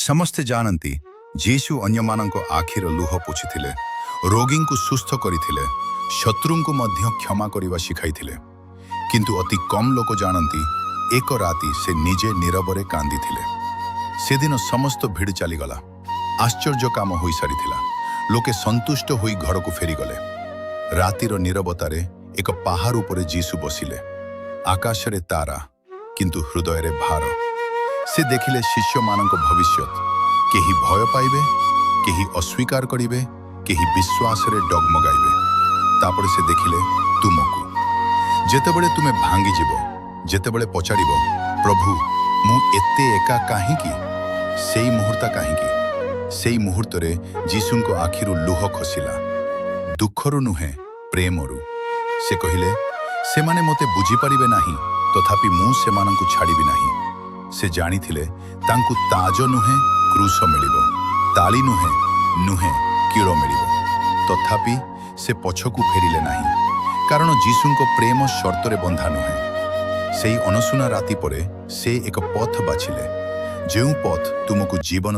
ସମସ୍ତେ ଜାଣନ୍ତି, ଯୀଶୁ ଅନ୍ୟମାନଙ୍କ ଆଖିର ଲୁହ ପୋଛିଥିଲେ, ରୋଗୀଙ୍କୁ ସୁସ୍ଥ କରିଥିଲେ, ଶତ୍ରୁଙ୍କୁ ମଧ୍ୟ କ୍ଷମା କରିବା ଶିଖାଇଥିଲେ। କିନ୍ତୁ ଅତି କମ୍ ଲୋକ ଜାଣନ୍ତି, ଏକ ରାତି ସେ ନିଜେ ନୀରବରେ କାନ୍ଦିଥିଲେ। ସେଦିନ ସମସ୍ତ ଭିଡ଼ ଚାଲିଗଲା। ଆଶ୍ଚର୍ଯ୍ୟ କାମ ହୋଇସାରିଥିଲା। ଲୋକେ ସନ୍ତୁଷ୍ଟ ହୋଇ ଘରକୁ ଫେରିଗଲେ। ରାତିର ନୀରବତାରେ ଏକ ପାହାଡ଼ ଉପରେ ଯୀଶୁ ବସିଲେ। ଆକାଶରେ ତାରା, କିନ୍ତୁ ହୃଦୟରେ ଭାର। ସେ ଦେଖିଲେ ଶିଷ୍ୟମାନଙ୍କ ଭବିଷ୍ୟତ। କେହି ଭୟ ପାଇବେ, କେହି ଅସ୍ୱୀକାର କରିବେ, କେହି ବିଶ୍ୱାସରେ ଡଗମଗାଇବେ। ତାପରେ ସେ ଦେଖିଲେ ତୁମକୁ। ଯେତେବେଳେ ତୁମେ ଭାଙ୍ଗିଯିବ, ଯେତେବେଳେ ପଚାରିବ, "ପ୍ରଭୁ, ମୁଁ ଏତେ ଏକା କାହିଁକି? ସେଇ ମୁହୂର୍ତ୍ତ କାହିଁକି?" ସେଇ ମୁହୂର୍ତ୍ତରେ ଯୀଶୁଙ୍କ ଆଖିରୁ ଲୁହ ଖସିଲା। ଦୁଃଖରୁ ନୁହେଁ, ପ୍ରେମରୁ। ସେ କହିଲେ, "ସେମାନେ ମୋତେ ବୁଝିପାରିବେ ନାହିଁ, ତଥାପି ମୁଁ ସେମାନଙ୍କୁ ଛାଡ଼ିବି ନାହିଁ।" ସେ ଜାଣିଥିଲେ, ତାଙ୍କୁ ତାଜ ନୁହେଁ, କ୍ରୁଶ ମିଳିବ। ତାଳି ନୁହେଁ, କୀଳ ମିଳିବ। ତଥାପି ସେ ପଛକୁ ଫେରିଲେ ନାହିଁ, କାରଣ ଯୀଶୁଙ୍କ ପ୍ରେମ ସର୍ତ୍ତରେ ବନ୍ଧା ନୁହେଁ। ସେଇ ଅଣସୁନା ରାତି ପରେ ସେ ଏକ ପଥ ବାଛିଲେ, ଯେଉଁ ପଥ ତୁମକୁ ଜୀବନ